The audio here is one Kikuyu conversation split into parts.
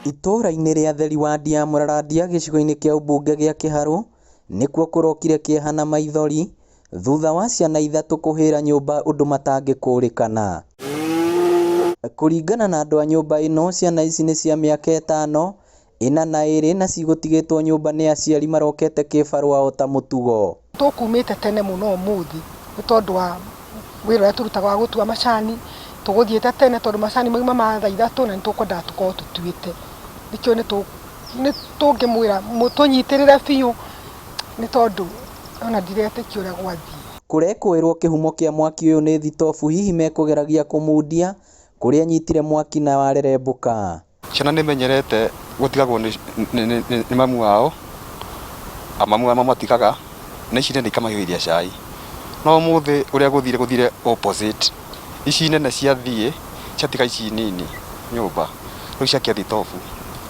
Itũũra-inĩ rĩa Theri wadi ya Mũrarandia gĩcigo-inĩ kĩa ũmbunge gĩa Kĩharũ nĩkuo kũrokire kĩeha na maithori thutha wa ciana ithatũ kũhĩra nyũmba ũndũ matangĩkũrĩkana. Kũringana na andũ a nyũmba ĩno ciana ici nĩ cia mĩaka 5, 4 na 2 na cigũtigĩtwo nyũmba nĩ aciari marokete kĩbarũa ota mũtugo. Tũkumĩte tene mũno ũmũthĩ nĩ tondũ wa wĩra ũrĩa tũrutaga wa gũtua macani, tũgũthiĩte tene tondũ macani mauma ma thaa 3 na nĩ tũkwendaga tũkorwo tũtuĩte. Nĩkĩo nĩ tũngĩmwĩra mũtũnyitĩrĩre biũ nĩ tondũ ona ndiretĩkia ũrĩa gwathiĩ. Kũrekũĩrwo kĩhumo kĩa mwaki ũyũ nĩ thitobu hihi mekũgeragia kũmundia kũrĩa nyitire mwaki na warerembũka. Ciana nĩ menyerete gũtigagwo nĩ mamu wao, mamu wao mamatigaga na ici nene ikamahiũhĩria cai. No ũmũthĩ ũrĩa gũthire gũthire opposite, ici nene ciathiĩ ciatiga ici nini nyũmba, rĩu ciakia thitobu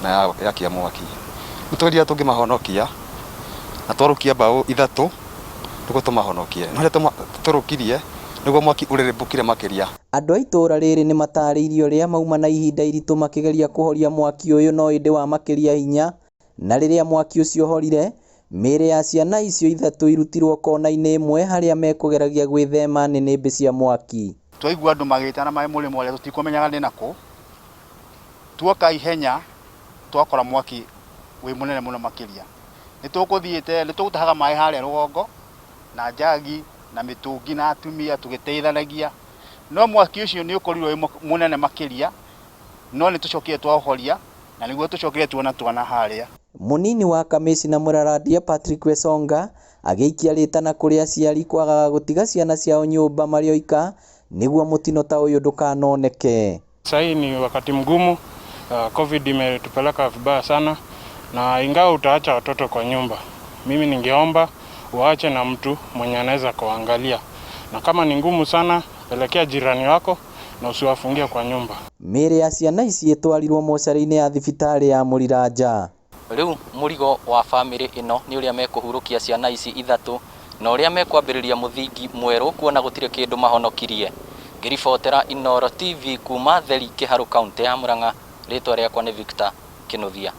na yakia mwaki. Nĩ tũgeria tũngĩmahonokia na twarũkia mbaũ 3 nĩguo tũmahonokie, no rĩrĩa tũrũkirie nĩguo mwaki ũrĩrĩmbũkire makĩria. Andũ a itũũra rĩrĩ nĩ matarĩirie ũrĩa mauma na ihinda iritũ makĩgeria kũhoria mwaki ũyũ no ĩndĩ wamakĩria hinya na rĩrĩa mwaki ũcio ũhorire mĩĩrĩ ya ciana icio 3 irutirwo kona-inĩ ĩmwe harĩa mekũgeragia gwĩthema nĩnĩmbĩ cia mwaki. Twaigua andũ magĩtana maĩ mũrĩmo ũrĩa tũtikũmenyaga nĩ nakũ, tuoka ihenya twakora mwaki wĩ mũnene mũno makĩria. Nĩ tũkũthiĩte, nĩ tũgũtahaga maĩ harĩa rũgongo na njagi na mĩtũngi na atumia tũgĩteithanagia, no mwaki ũcio nĩ ũkorirwo wĩ mũnene makĩria, no nĩ tũcokire twaũhoria na nĩguo tũcokire tuona twana harĩa. Mũnini wa kamĩcina Mũrarandia Patrick Wesonga agĩikia rĩtana kũrĩ aciari kwagaga gũtiga ciana ciao nyũmba marĩ oika nĩguo mũtino ta ũyũ ndũkanoneke. Sasa ni wakati mgumu, COVID imetupeleka vibaya sana, na ingawa utaacha watoto kwa nyumba, mimi ningeomba uache na mtu mwenye anaweza kuangalia, na kama ni ngumu sana pelekea jirani wako na usiwafungie kwa nyumba. Mĩĩrĩ ya ciana ici ĩtwarirwo mocarĩ-inĩ ya thibitarĩ ya Mũriranja. Rĩu mũrigo wa bamĩrĩ ĩno nĩ ũrĩa mekũhurũkia ciana ici 3 na ũrĩa mekwambĩrĩria mũthingi mwerũ kuona gũtirĩ kĩndũ mahonokirie. Ngĩribotera Inooro TV kuma Theri Kĩharũ kaunti ya Murang'a, rĩtwa rĩakwa nĩ Victor Kinuthia.